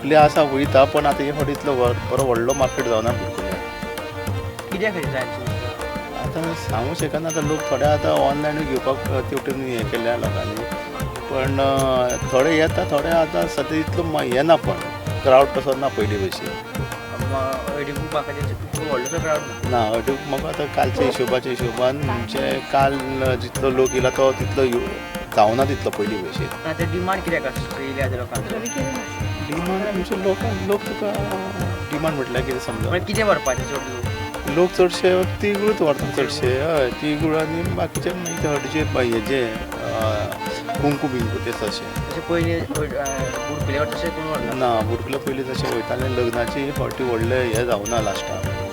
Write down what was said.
बुडकुले आसा वयता पण आतां हे फावटी इतलो बरो व्हडलो मार्केट जावना बुडकुले. कित्या खातीर जाय? आतां सांगू शकना. आतां लोक थोडे आतां ऑनलायनूय घेवपाक तेवटेन हें केल्या लोकांनी, पण थोडे येता थोडे आतां सद्या इतलो येना, पण क्रावड तसो ना पयलीं भशेन. व्हडलोसो क्रावड ना हळदी म्हाका आतां कालच्या हिशोबाच्या हिशोबान म्हणजे काल जितलो लोक येयला तो तितलो जावना तितलो पयलीं भशेन. आतां डिमांड कित्याक येयल्या आतां लोकांचो? डिमांड म्हणजे लोकांक लोक तुका डिमांड म्हटल्यार कितें समजा कितें व्हरपाचें चड लोक? लोक चडशे तिगूळच व्हरता चडशे. हय, तिगूळ आनी बाकीचे मागीर हळदीचे हेजे कुंकू बिंकू ते तशें. तशें पयलीं बुडकुले तशें कोण व्हरना? ना, बुडकुले पयलीं तशें वयताले. लग्नाची फावटी व्हडलें हें जावना लास्टाक.